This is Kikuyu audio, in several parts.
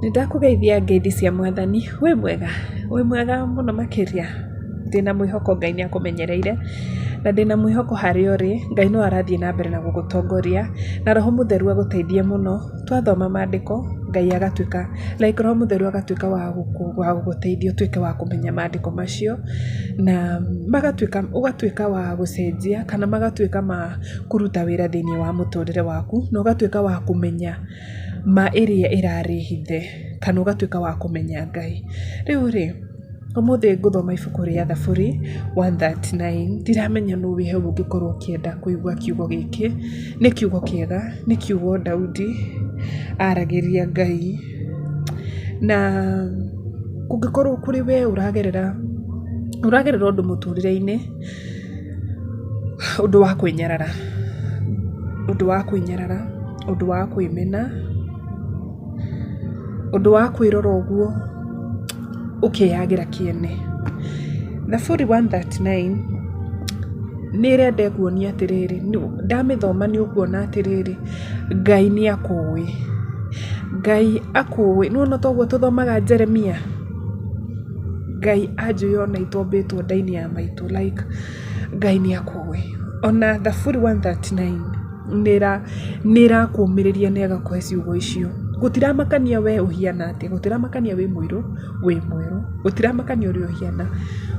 Nĩndakũgeithia ngeithi cia mwathani, wĩ mwega? Wĩ mwega mũno makĩria? Ndĩna mwĩhoko Ngai nĩ akũmenyereire, na ndĩna mwĩhoko harĩa ũrĩ, Ngai no arathiĩ na mbere na gũgũtongoria, na roho mũtheru agũteithie mũno, twathoma mandĩko, Ngai agatuĩka, like roho mũtheru agatuĩka wa gũgũteithia ũtuĩke wa kũmenya mandĩko macio, na magatuĩka, ũgatuĩka wa gũcenjia kana magatuĩka ma kũruta wĩra thĩiniĩ wa mũtũrĩre waku, na ũgatuĩka wa kũmenya ma ĩrĩa ĩrarĩ hithe kana ũgatuĩka wa kũmenya Ngai. Rĩu rĩ, ũmũthĩ ngũthoma ibuku rĩa Thaburi 139, ndiramenya nũ wĩ hau ũngĩkorwo ũkĩenda kũigua kiugo gĩkĩ, nĩ kiugo kĩega, nĩ kiugo Daudi aragĩria Ngai, na kũngĩkorwo kũrĩ we ũragerera, ũragerera ũndũ mũtũrĩre-inĩ, ũndũ wa kwĩnyarara, ũndũ wa kwĩnyarara, ũndũ wa kwĩmena, ũndũ wa kwĩrora ũguo ũkeyagĩra kĩene. Thaburi 139 nĩ ĩrenda ĩkuonie atĩrĩrĩ, ndamĩthoma nĩ ũkuona atĩrĩrĩ, Ngai nĩ akũĩ, Ngai akũĩ, nĩ wona ta ũguo tũthomaga Jeremia, Ngai anjũĩ ona itombĩtwo nda-inĩ ya maitũ like Ngai nĩ akũĩ. Ona Thaburi 139 nĩ ĩrakũmĩrĩria na ĩgakũhe ciugo icio. Gũtiramakania we ũhiana atĩa, gũtiramakania wĩ mũirũ, wĩ mwerũ, gũtiramakania ũrĩa ũhiana,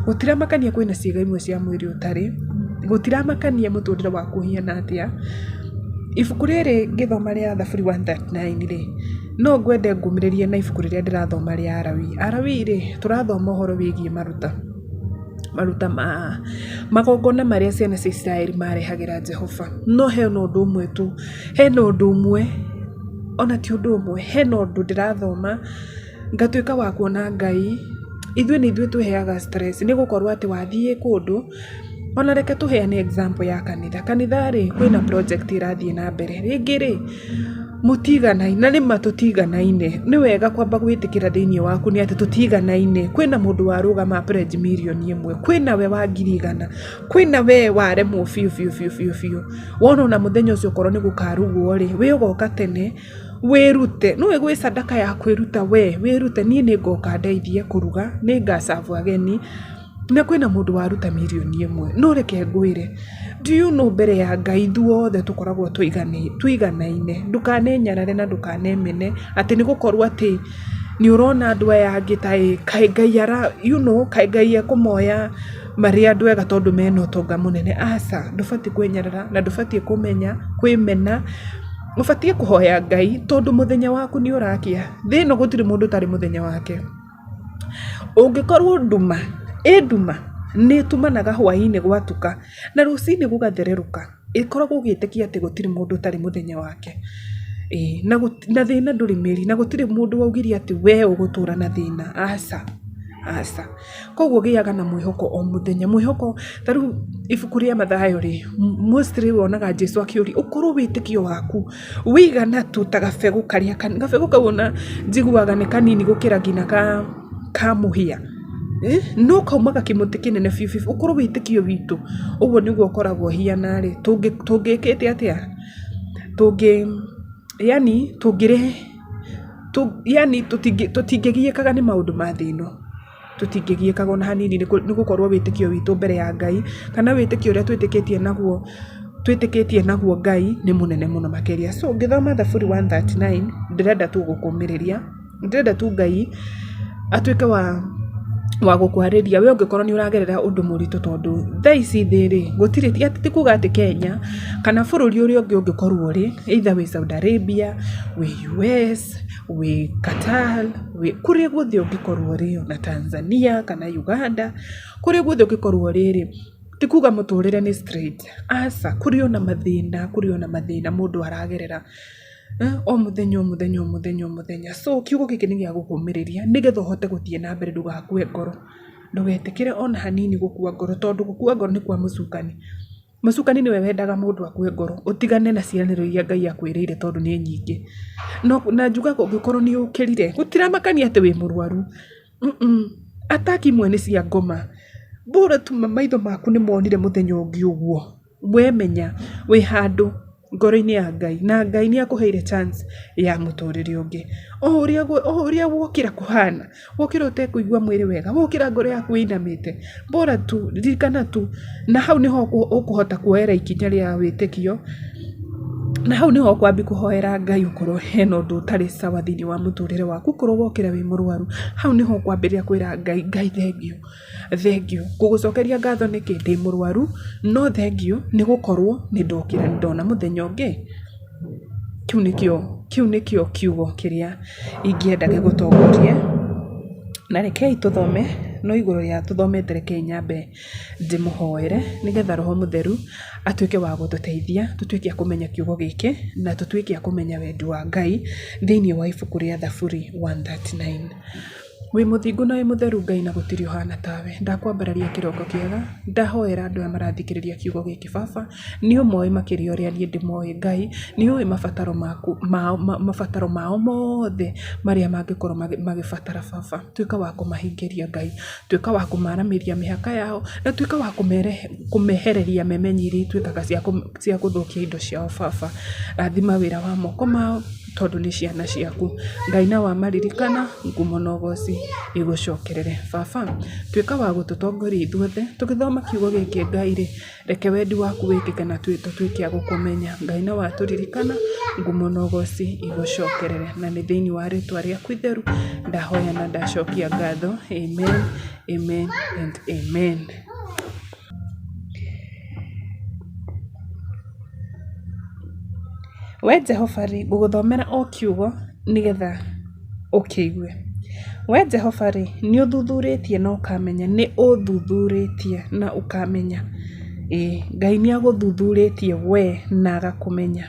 gũtiramakania kwĩna ciĩga imwe cia mwĩrĩ ũtarĩ, gũtiramakania mũtũrĩre waku ũhiana atĩa. Ibuku rĩrĩ ngĩthoma rĩa Thaburi 139 rĩ, no ngwende ngũmĩrĩrie na ibuku rĩrĩa ndĩrathoma rĩa Alawii. Alawii rĩ, tũrathoma ũhoro wĩgiĩ maruta. Maruta ma magongona marĩa ciana cia Isiraeli marehagĩra Jehova. No hena ũndũ ũmwe tu, hena ũndũ ũmwe, ona ti ũndũ ũmwe, hena ũndũ ndĩrathoma ngatuĩka wa kuona Ngai, ithuĩ nĩ ithuĩ twĩheaga stress nĩ gũkorwo atĩ wathiĩ kũndũ, ona reke tũheane example ya kanitha. Kanitha rĩ, kwĩna project ĩrathiĩ na mbere, rĩngĩ rĩ, mũtiganaine, na nĩma tũtiganaine, nĩ wega kwamba gwĩtĩkĩra thĩiniĩ waku nĩ atĩ tũtiganaine, kwĩna mũndũ warũgama a pledge mirioni ĩmwe, kwĩna we wa ngiri 100, kwĩna we waremwo biũ biũ biũ biũ biũ, wona ona mũthenya ũcio okorwo nĩ gũkarugwo rĩ, we ũgoka tene wĩrute, nĩũĩ gwĩ sadaka ya kwĩruta we, wĩrute niĩ nĩ ngoka ndeithie kũruga, nĩ nga serve ageni, na kwĩna mũndũ waruta mirioni ĩmwe, no reke ngwĩre, do you know mbere ya Ngai ithuothe tũkoragwo tũiganaine, ndũkanenyarare na ndũkanemene atĩ nĩ gũkorwo atĩ nĩ ũrona andũ aya angĩ ta ĩ kaĩ Ngai ara you know kaĩ Ngai ekũmoya marĩ andũ ega tondũ mena ũtonga mũnene, aca, ndũbatiĩ kwĩnyarara na ndũbatiĩ kũmenya kwĩmena, ũbatiĩ kũhoya Ngai tondũ mũthenya waku nĩ ũrakĩa, thĩ ĩno gũtirĩ mũndũ ũtarĩ mũthenya wake. Ũngĩkorwo nduma, ĩ nduma nĩ ĩtumanaga hwainĩ gwatuka na rũcinĩ gũgathererũka, ĩkoragwo ũgĩtĩkia atĩ gũtirĩ mũndũ ũtarĩ mũthenya wake. Ĩĩ na thĩna ndũrĩ mĩri na gũtirĩ mũndũ waugire atĩ we ũgũtũra na thĩna, aca, aca. Koguo gĩaga na mwĩhoko o mũthenya, mwĩhoko ta rĩu ibuku rĩa Mathayo rĩ, mostly wonaga Jesũ akĩũria ũkorwo wĩtĩkio waku wĩigana tu ta gabegũ karĩa kanini, gabegũ kau ona njiguaga nĩ kanini gũkĩra nginya ka mũhĩa, no kaumaga kĩmũtĩ kĩnene biũ biũ, ũkorwo wĩtĩkio witũ ũguo nĩguo ũkoragwo ũhiana rĩ, tũngĩkĩte atĩa? Tũngĩ yaani tũngĩrehe, yaani tũtingĩgiĩkaga nĩ maũndũ ma thĩ ĩno, tũtingĩgiĩkaga ona hanini nĩ gũkorwo wĩtĩkio witũ mbere ya Ngai, kana wĩtĩkio ũrĩa twĩtĩkĩtie naguo, twĩtĩkĩtie naguo Ngai nĩ mũnene mũno makĩria. So ngĩthoma Thaburi 139 ndĩrenda tu gũkũmĩrĩria, ndĩrenda tu Ngai atuĩke wa gũkwarĩria we ũngĩkorwo nĩ ũragerera ũndũ mũritũ tondũ thaa ici thĩ rĩ, gũtirĩ, ti kuga atĩ Kenya kana bũrũri ũrĩa ũngĩ ũngĩkorwo ũrĩ, either wĩ Saudi Arabia, wĩ US, wĩ Qatar, wĩ kũrĩa guothe ũngĩkorwo ũrĩ ona Tanzania kana Uganda, kũrĩa guothe ũngĩkorwo ũrĩ rĩ, ti kuga mũtũrĩre nĩ straight, aca, kũrĩ ona mathĩna, kũrĩ ona mathĩna mũndũ aragerera o mũthenya o mũthenya o mũthenya o mũthenya. So kiugo gĩkĩ nĩ gĩa gũkũmĩrĩria nĩgetha ũhote gũthiĩ na mbere ndũgakue ngoro, ndũgetĩkĩre ona hanini gũkua ngoro tondũ gũkua ngoro nĩ kwa mũcukani. Mũcukani nĩwe wendaga mũndũ akue ngoro, ũtigane na ciĩranĩro iria Ngai akwĩrĩire tondũ nĩ nyingĩ. No na njugaga ũngĩkorwo nĩ ũkĩrire, gũtiramakania atĩ wĩ mũrwaru, attack imwe nĩ cia ngoma, bora tu maitho maku nĩ monire mũthenya ũngĩ ũguo, wemenya wĩ handũ. Ngoro-inĩ ya Ngai, na Ngai nĩ akũheire chance ya mũtũrĩre ũngĩ. O ũrĩa o ũrĩa wokĩra kũhana, wokĩra ũtekũigua mwĩrĩ wega, wokĩra ngoro yaku ĩinamĩte, bora tu, ririkana tu, na hau nĩho ũkũhota kuoera ikinya rĩa wĩtĩkio, na hau nĩho ũkwambia kũhoera Ngai okorwo hena ũndũ ũtarĩ sawa thĩinĩ wa mũtũrĩre waku, okorwo wokĩra wĩ mũrwaru, hau nĩho ũkwambĩrĩria kwĩra Ngai, Ngai thengiũ. Thengiũ. Ngũgũcokeria ngatho nĩkĩ? Ndĩ mũrwaru, no thengiũ nĩ gũkorwo nĩ ndokĩra nĩ ndona mũthenya ũngĩ. Kĩu nĩkĩo kĩu nĩkĩo kiugo kĩrĩa ingĩenda gĩgũtongorie. Na rekei tũthome, no igũrũ rĩa tũthomete rekei nyambe ndĩmũhoere, nĩgetha Roho Mũtheru atuĩke wa gũtũteithia, tũtuĩke a kũmenya kiugo gĩkĩ, na tũtuĩke a kũmenya wendi wa Ngai thĩiniĩ wa ibuku rĩa Thaburi 139. Wĩ mũthingu na wĩ mũtheru Ngai na gũtirĩ ũhana tawe. Ndakwambararia kĩroko kĩega, ndahoera andũ aya marathikĩrĩria kiugo gĩkĩ baba, nĩ ũmoĩ makĩria ũrĩa niĩ ndĩmoĩ Ngai, nĩ ũĩ mabataro maku mao mabataro mao mothe marĩa mangĩkorwo magĩbatara baba. Tuĩka wa kũmahingĩria Ngai, tuĩka wa kũmaramĩria mĩhaka yao, na tuĩka wa kũmehereria memenyi iria ituĩkaga cia gũthũkia indo ciao baba. Rathima wĩra wa moko mao. Tondũ nĩ ciana ciaku. Ngai na wamaririkana, ngumo na ũgoci igũcokerere. Baba, tuĩka wa gũtũtongoria ithuothe, tũgĩthoma kiugo gĩkĩ Ngai rĩ, reke wendi waku wĩkĩke na tũtuĩke a gũkũmenya. Ngai na watũririkana, ngumo na ũgoci igũcokerere. Na nĩ thĩinĩ wa rĩtwa rĩaku itheru, ndahoya na ndacokia ngatho. Amen, amen and amen. We Jehova-rĩ, ngũgũthomera o kiugo nĩgetha ũkĩigue. We Jehova-rĩ, nĩ ũthuthurĩtie na ũkamenya, nĩ ũthuthurĩtie na ũkamenya. Ĩĩ, Ngai nĩ agũthuthurĩtie we na agakũmenya.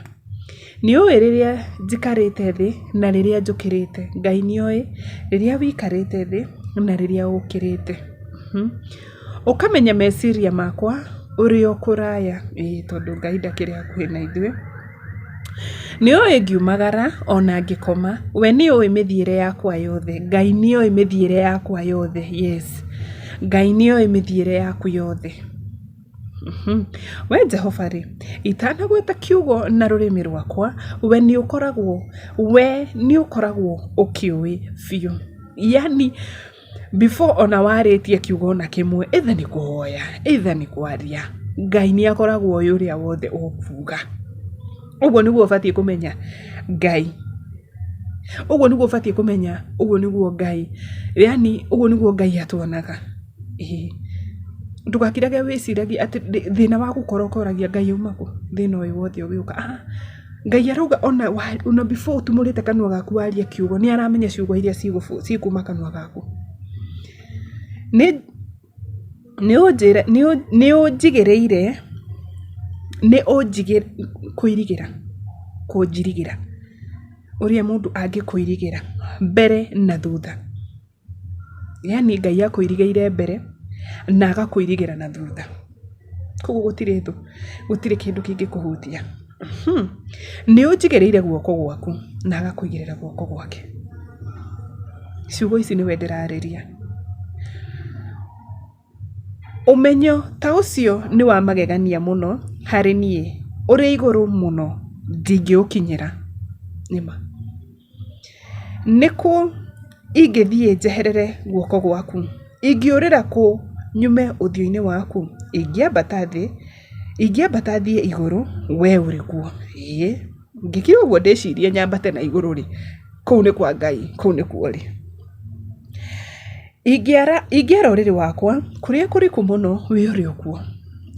Nĩ ũĩ rĩrĩa njikarĩte thĩ na rĩrĩa njũkĩrĩte. Ngai nĩ oĩ rĩrĩa ũikarĩte thĩ na rĩrĩa ũkĩrĩte. Ũkamenya meciria makwa ũrĩ o kũraya, ĩĩ tondũ Ngai ndakĩrĩ hakuhĩ na ithuĩ. Nĩ ũĩ ngiumagara ona ngĩkoma, we nĩ ũĩ mĩthiĩre yakwa yothe, Ngai nĩ oĩ mĩthiĩre yakwa yothe, yes, Ngai nĩ oĩ mĩthiĩre yaku yothe. We Jehova-rĩ, itanagweta kiugo na rũrĩmĩ rwakwa, we nĩ ũkoragwo, we nĩ ũkoragwo ũkĩũĩ biũ. Yaani Before ona warĩtie kiugo ona kĩmwe, either nĩ kũhoya, either nĩ kwaria, Ngai nĩ akoragwo oĩ ũrĩa wothe ũkuga. Ũguo nĩguo ũbatiĩ kũmenya Ngai. Ũguo nĩguo ũbatiĩ kũmenya, ũguo nĩguo Ngai, yaani ũguo nĩguo Ngai atuonaga. Ĩĩ. Ndũgakirage wĩciragie atĩ thĩna wa gũkora ũkoragia Ngai auma kũ, thĩna ũyũ wothe ũgĩũka. Ngai arauga ona ona before ũtumũrĩte kanua gaku warie kiugo nĩ aramenya ciugo iria cikuma kanua gaku. Nĩ ũnjigĩrĩire, nĩ kũirigĩra, kũnjirigĩra, ũrĩa mũndũ angĩkũirigĩra mbere na thutha. Yaani Ngai akũirigĩire mbere na agakũirigĩra na thutha. Koguo gũtirĩ thũ, gũtirĩ kĩndũ kĩngĩkũhutia. Nĩ ũnjigĩrĩire guoko gwaku na agakũigĩrĩra guoko gwake. Ciugo ici nĩwe ndĩrarĩria. Ũmenyo ta ũcio nĩ wa magegania mũno harĩ niĩ, ũrĩ igũrũ mũno, ndingĩũkinyĩra. Nĩ ma. Nĩ kũ ingĩthiĩ njeherere guoko gwaku? Ingĩũrĩra kũ nyume ũthiũ-inĩ waku? Ingĩambata thĩ, ingĩambata thiĩ igũrũ, wee ũrĩ kuo. Ĩĩ, ngĩkira ũguo ndĩcirie nyambate na igũrũ-rĩ, kũu nĩ kwa Ngai, kũu nĩkuo ũrĩ. Ingĩara ingĩara ũrĩrĩ wakwa kũrĩa kũriku mũno wee ũrĩ o kuo.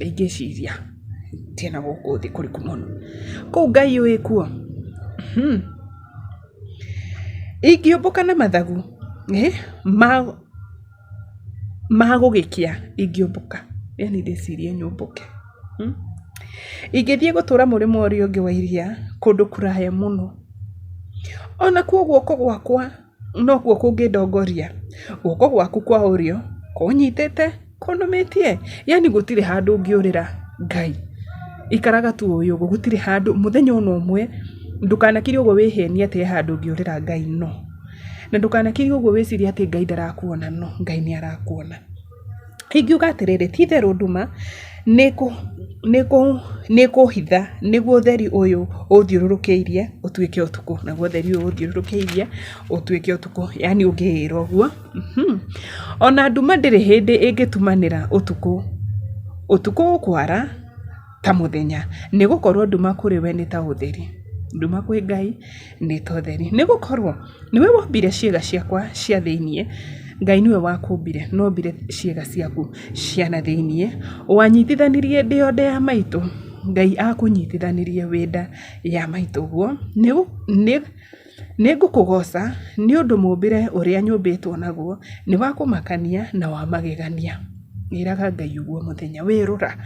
Ingĩciria ndirĩ na gũkũ thĩ kũriku mũno, kũu Ngai wĩ kuo? Ingĩũmbũka na mathagu ma gũgĩkĩa ingĩũmbũka, yaani ndĩcirie nyũmbũke. Ingĩthiĩ gũtũra mũrĩmo ũrĩa ũngĩ wa iria kũndũ kũraya mũno, onakuo guoko gwakwa nokuo kũngĩndongoria, guoko gwaku kwa ũrĩo kũnyitĩte kũnũmĩtie, yaani gũtirĩ handũ ũngĩũrĩra Ngai, ikaraga tu ũĩ ũguo gũtirĩ handũ mũthenya ona ũmwe ndũkanakire ũguo wĩhenie atĩ he handũ ũngĩũrĩra Ngai no, na ndũkanakire ũguo wĩcirie atĩ Ngai ndarakuona no, Ngai nĩ arakuona. Ingiuga atĩrĩrĩ, ti itherũ nduma Nĩ ĩkũhitha nĩguo ũtheri ũyũ ũthiũrũrũkĩirie ũtuĩke ũtukũ. Naguo ũtheri ũyũ ũthiũrũrũkĩirie ũtuĩke ũtukũ. Yaani ũngĩĩra ũguo. O na nduma ndĩrĩ hĩndĩ ĩngĩtumanĩra ũtukũ. Ũtukũ ũkwara ta mũthenya, nĩ gũkorũo nduma kũrĩ we nĩ ta ũtheri. Nduma kwĩ Ngai nĩ ta ũtheri. Nĩ gũkorũo nĩwe wombire ciĩga ciakwa cia thĩinĩ, Ngai nĩwe wakũmbire na ombire ciĩga ciaku cia na thĩinĩ. Wanyitithanirie ndĩ o nda ya maitũ, Ngai akũnyitithanirie wĩ nda ya maitũguo. Nĩ ngũkũgooca nĩ ũndũ mũũmbĩre ũrĩa nyũmbĩtwo naguo nĩ wa kũmakania na wa magegania. Ĩraga Ngai ũguo mũthenya, werora,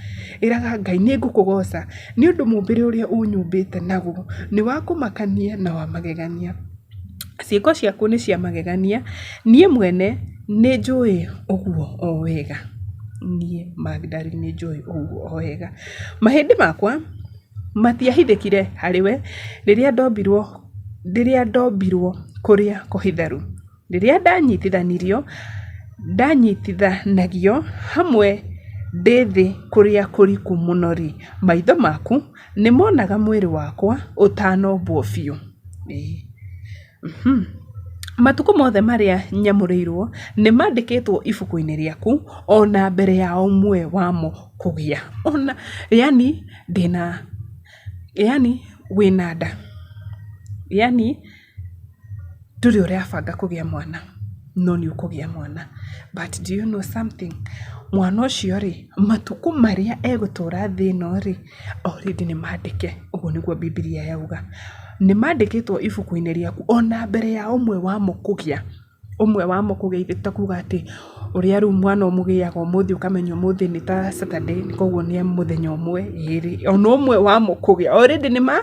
ĩraga Ngai nĩ ngũkũgooca nĩ ũndũ mũũmbĩre ũrĩa ũnyũmbĩte naguo nĩ wa kũmakania na wa magegania. Ciĩko ciaku nĩ cia magegania, niĩ mwene nĩ njũĩ ũguo o wega. Niĩ Magdalene nĩ njũĩ ũguo o wega. Mahĩndĩ makwa matiahithĩkire harĩ we rĩrĩa ndombirwo rĩrĩa ndombirwo kũrĩa kũhitharu, rĩrĩa ndanyitithanirio ndanyitithanagio hamwe ndĩ thĩ kũrĩa kũriku mũno-rĩ, maitho maku nĩ monaga mwĩrĩ wakwa ũtanombwo biũ. Matukũ mothe marĩa nyamũrĩirwo nĩ mandĩkĩtwo ibuku-inĩ rĩaku o na mbere ya ũmwe wamo kũgĩa. Ona yaani ndĩna yaani wĩna nda, yaani ndũrĩ ũrabanga kũgĩa mwana no nĩ ũkũgĩa mwana. But do you know something? Mwana ũcio rĩ, matukũ marĩa egũtũra thĩ ĩno rĩ, already nĩ mandĩke, ũguo nĩguo Bibilia yauga. Nĩ mandĩkĩtwo ibuku-inĩ rĩaku ona mbere ya ũmwe wamo kũgĩa. Ũmwe wamo kũgĩa ithe ta kuga atĩ ũrĩa rĩu mwana ũmũgĩaga ũmũthĩ ũkamenya ũmũthĩ nĩ ta Saturday koguo nĩ mũthenya ũmwe, ĩrĩ, ona ũmwe wamo kũgĩa already nĩ ma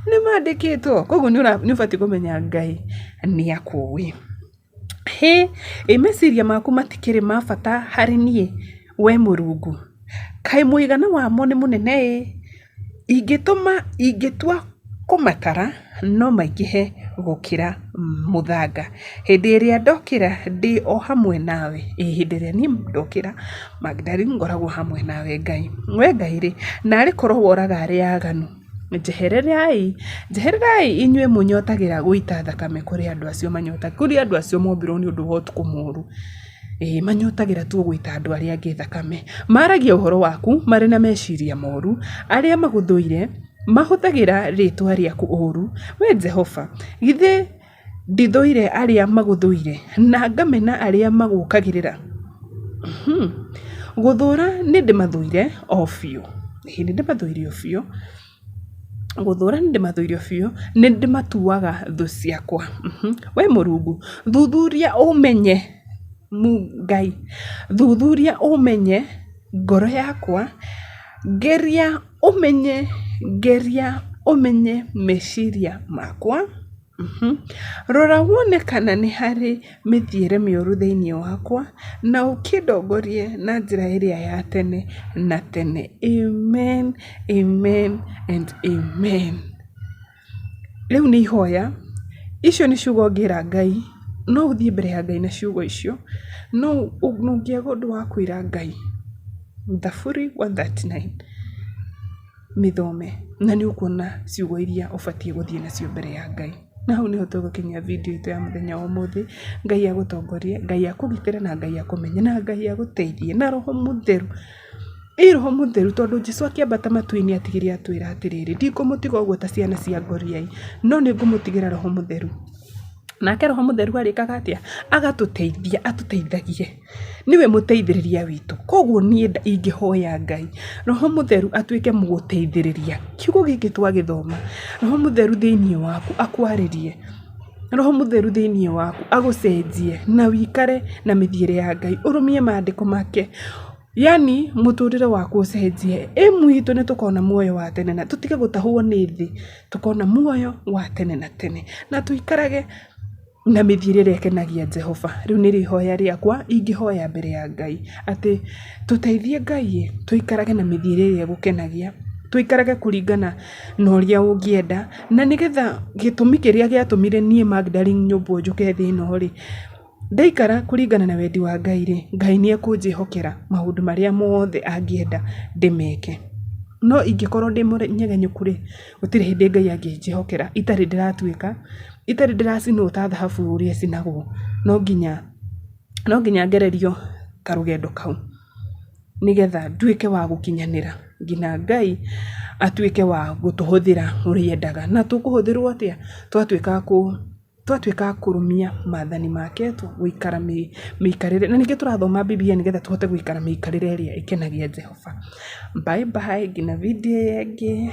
nĩ mandĩkĩtwo. Koguo nĩ ũbatiĩ kũmenya Ngai nĩ akũĩ. Hĩ! Ĩ meciria maku matikĩrĩ ma bata harĩ niĩ, wee Mũrungu? Kaĩ mũigana wamo nĩ mũnene-ĩ! Ingĩtũma, ingĩtua kũmatara, no maingĩhe gũkĩra mũthanga. Hĩndĩ ĩrĩa ndokĩra ndĩ o hamwe nawe, ĩ hĩndĩ ĩrĩa niĩ ndokĩra Magdalene ngoragwo hamwe nawe Ngai. Wee Ngai-rĩ, naarĩ korwo woraga arĩa aganu! Njehererai, njehererai inyuĩ mũnyotagĩra gũita thakame kũrĩ andũ acio manyota, kũrĩ andũ acio mombirwo nĩ ũndũ wa ũtukũ mũũru. Ĩĩ manyotagĩra tu gũita andũ arĩa angĩ thakame. Maragia ũhoro waku marĩ na meciria moru, arĩa magũthũire mahũthagĩra rĩĩtwa rĩaku ũũru. Wee Jehova, githĩ Ndithũire arĩa magũthũire, na ngamena arĩa magũũkagĩrĩra. Gũthũũra nĩndĩmathũire o biũ, ĩĩ nĩndĩmathũire o biũ, gũthũũra nĩndĩmathũire o biũ, nĩndĩmatuaga thũ ciakwa. Wee Mũrungu, thuthuria ũmenye, Ngai, thuthuria ũmenye ngoro yakwa, ngeria ũmenye, ngeria ũmenye meciria makwa. Rora wone kana nĩ harĩ mĩthiĩre mĩũru thĩinĩ wakwa, na ũkĩndongorie na njĩra ĩrĩa ya tene na tene. Amen, amen and amen. Rĩu nĩ ihoya, icio nĩ ciugo ũngĩra Ngai, no ũthiĩ mbere ya Ngai na ciugo icio, no ũngĩaga ũndũ wa kwĩra Ngai, Thaburi 139. Mĩthome na nĩ ũkuona ciugo iria ũbatiĩ gũthiĩ nacio mbere ya Ngai. Na hau nĩho tũgũkinyia video itũ ya mũthenya wa ũmũthĩ. Ngai agũtongorie, Ngai akũgitĩre na Ngai akũmenye na Ngai agũteithie na Roho Mũtheru. Ĩ Roho Mũtheru tondũ Jesũ akĩambata matu-inĩ atigire atwĩra atĩrĩrĩ, ndikũmũtiga ũguo ta ciana cia ngoriai, no nĩ ngũmũtigĩra Roho Mũtheru. Nake Roho Mũtheru arĩkaga atĩa? Agatũteithia, atũteithagie. Nĩwe mũteithĩrĩria witũ. Koguo niĩ ingĩhoya Ngai, Roho Mũtheru atuĩke mũgũteithĩrĩria. Kiugo gĩkĩ twagĩthoma, Roho Mũtheru thĩiniĩ waku akwarĩrie. Roho Mũtheru thĩiniĩ waku agũcenjie na wĩikare na mĩthiĩre ya Ngai, ũrũmie maandĩko make. Yaani mũtũrĩre waku ũcenjie. Aim itũ nĩ tũkona muoyo wa tene na tũtige gũtahwo nĩ thĩ, tũkona muoyo wa tene na tene. Na tũikarage na mĩthiĩre ĩrĩa ĩkenagia Jehova. Rĩu nĩrĩo ihoya rĩakwa ingĩhoya mbere ya Ngai, atĩ tũteithie Ngai ĩ, tũikarage na mĩthiĩre ĩrĩa ĩgũkenagia, tũikarage kũringana na ũrĩa ũngĩenda, na nĩgetha gĩtũmi kĩrĩa gĩatũmire niĩ Magdalene nyũmbwo njũke thĩ ĩno rĩ, Ndaikara kũringana na wendi wa Ngai rĩ, Ngai nĩ ekũnjĩhokera maũndũ marĩa mothe angĩenda ndĩmeke. No ingĩkorwo ndĩ mũnyegenyũku rĩ, gũtirĩ hĩndĩ Ngai angĩnjĩhokera itarĩ ndĩratuĩka, itarĩ ndĩracinwo ta thahabu ũrĩa ĩcinagwo. No nginya ngererio karũgendo kau nĩgetha nduĩke wa gũkinyanĩra nginya Ngai atuĩke wa gũtũhũthĩra ũrĩa endaga. Na tũkũhũthĩrwo atĩa? Twatuĩka a kũrũmia maathani make, gũikara mĩikarĩre, na nĩkĩo tũrathoma Bibilia nĩgetha tũhote gũikara mĩikarĩre ĩrĩa ĩkenagia Jehova. Bye bye nginya video ĩyo ĩngĩ.